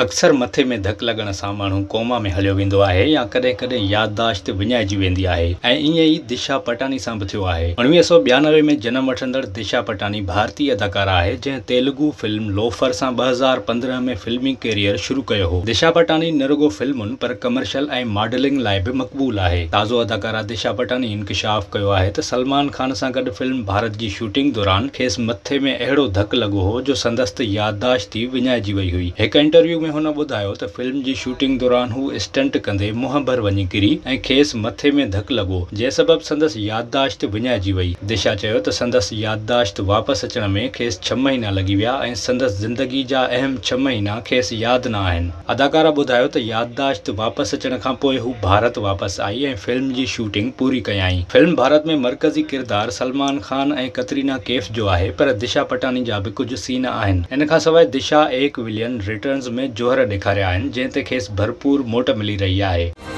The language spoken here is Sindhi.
اڪثر مٿي ۾ ڌڪ لڳڻ سان ماڻهو ڪوما ۾ هليو ويندو آهي يا ڪڏهن ڪڏهن يادداشت وڃائجي ويندي آهي ۽ ائين ئي دشا پٽاني سان به ٿيو آهي. 1992 ۾ جنم وٺندڙ دشا پٽاني ڀارتي اداڪاره آهي جنهن تيلگو فلم لوفر سان 2015 ۾ فلمي ڪيريئر شروع ڪيو هو. دشا پٽاني نه رڳو فلمن پر ڪمرشل ۽ ماڊلنگ لاء به مقبول آهي. تازو اداڪاره دشا پٽاني انڪشاف ڪيو آهي ته سلمان خان سان گڏ فلم ڀارت جي شوٽنگ دوران کيس مٿي ۾ اهڙو ڌڪ لڳو هو جو سندس ته يادداشت ئي وڃائجي وئي هئي. هڪ انٽرويو ۾ هن ٻڌايو ته فلم جي شوٽنگ دوران هو اسٽنٽ ڪندي منهن ڀر وڃي ڪري ۽ کيس مٿي ۾ ڌڪ لڳو، جنهن سبب سندس يادداشت وڃائجي وئي. دشا چيو ته سندس يادداشت واپس اچڻ ۾ کيس ڇهه مهينا لڳي ويا ۽ سندس زندگي جا اهم ڇهه مهينا کيس ياد نه آهن. اداڪاره ٻڌايو ته يادداشت واپس اچڻ کانپوء هو ڀارت واپس آئي ۽ فلم جي شوٽنگ پوري ڪيائين. فلم ڀارت ۾ مرڪزي ڪردار سلمان خان ۽ ڪترينا ڪيف جو آهي پر دشا پٽاني جا به ڪجهه سين آهن. ان کانسواء دشا ايڪ ولين ريٽرنز ۾ جوهر ڏيکاريا آهن جنهن تي کيس ڀرپور موٽ ملي رهي آهي.